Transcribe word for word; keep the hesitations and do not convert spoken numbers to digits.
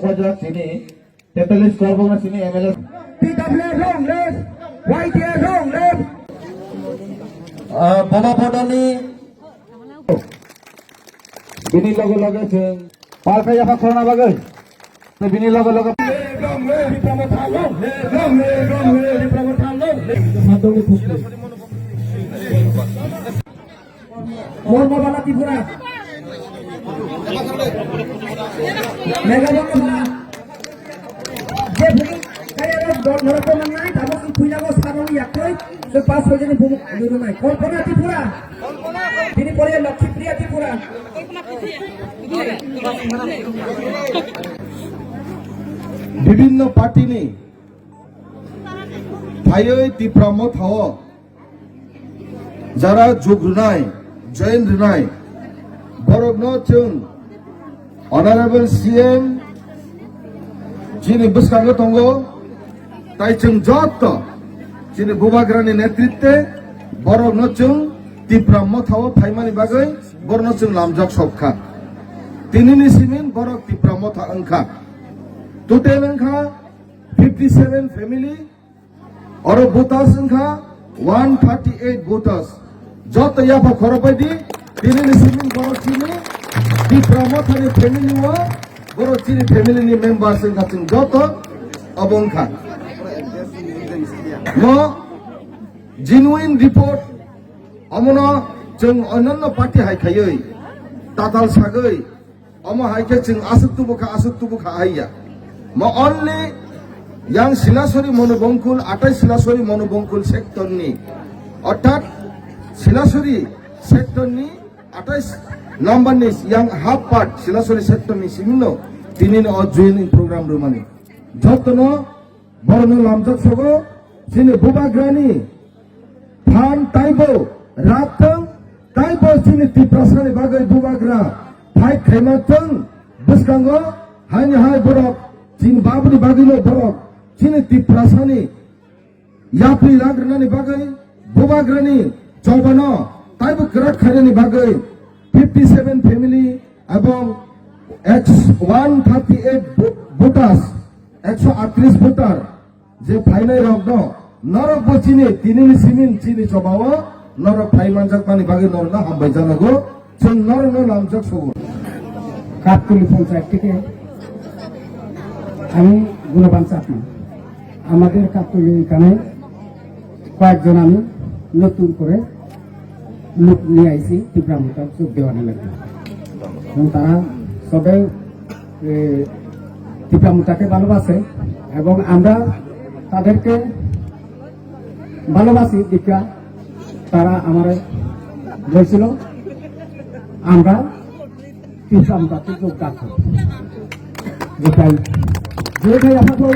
Kojak sini, tetelis korbong sini M L A. P W long live, Y T A long live. Ah, Boma Bodani. Bini loge loge chwng palkai yapha khorna bagwi. Bini loge loge. Mormo bala Tripura. Meghalaya bala. Je bumung kaya rok dol norok ko mangnai, tamo ki puila ko sarong yaktoi, so pas ko jeni bumung lurunai. Kalpana Tripura. Bini pore Lakshmi Priya Tripura. Bibhinno party ni phaiwi Tipra Motha o jara jug rwnai, join rwnai, borokno chwng Honorable C M chini bwskango tongo, tai chwng joto chini Bubagrani netritwe borokno chwng Tipra Motha o phaimani bagwi borokno chwng lamjak sok kha. Tinini simin borok Tipra Motha wng kha. Total wng kha fifty seven family, oro voters wngkha one thirty eight voters. Joto yapha khorokbai di, tinini simin borok chini Tipra Mothani family o, borok chini family ni members wngkha chwng joto obo wngkha. Mo genuine report omono chwng onyanno party hai khaiwi tatal sagwi Omo hai khe chwng aswk tubu kha, aswk tubu kha hai ya. Ma only yang Silasori Monobongkul, atai Silasori Monobongkul sector ni, orthat Silasori sector ni atai number ni yang half part Silasori sector ni simino tinini o joining program rwmani. Jotono Borokno lamjak sogo, chini Bubagrani phan taibo rak thung, taibo chini Tiprasani bagwi Bubagra fight khaima thung, bwskango haini hai borok, chini babuni bagwino borok, chini Tiprasani yapri rak rwnani bagwi, Bubagrani chobano taibo kwrak khainani bagwi fifty seven family ebong eksh-, one thirty eight vo-, voters, ekso atris voter je phainai rokno norok bo chini tinini simin chini chobao norok phai manjakmani bagwi norokno hambai janago, chwng norokno lamjak sogo. কাকতলী পঞ্চায়েত থেকে আমি গুণবান চাকমা। আমাদের কাকতলী এখানে কয়েকজন আমি নতুন করে লোক নিয়ে আইছি ত্রিপুরা মোর্চার যোগ দেওয়ার নিমিত্তে। এবং তারা সবে, এ, ত্রিপুরা মোর্চাকে ভালোবাসে এবং আমরা তাদেরকে ভালোবাসি দেখা তারা আমারে বলছিল আমরা ত্রিপুরা মোর্চাতে যোগদান করব। এটাই, যেটাই আপনার